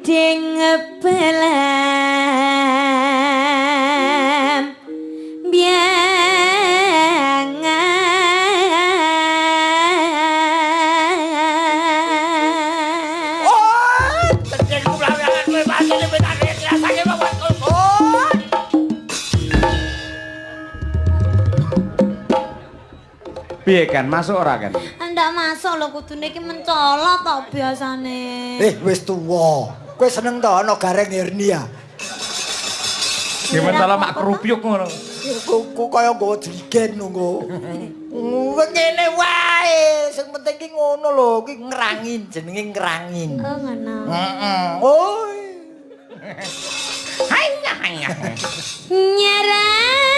Gending belam biangan. Oh, gendeng kumlawiangan kowe pasti petane rasake mawon kulkul. Piye kan masuk ora kan? Ndak masuk lho, kudune iki mencolot tok biasane. Eh, wis tuwa. Kowe seneng to ana gareng hernia? Ya mencolot mak krupyuk ngono. Kok kaya nggawa jerigen nunggu. Kowe ngene wae, sing penting ki ngono lho, ki ngrangin, jenenge ngrangin. Oh ngono. Heeh. Oh. Hanya hanya. Nyerang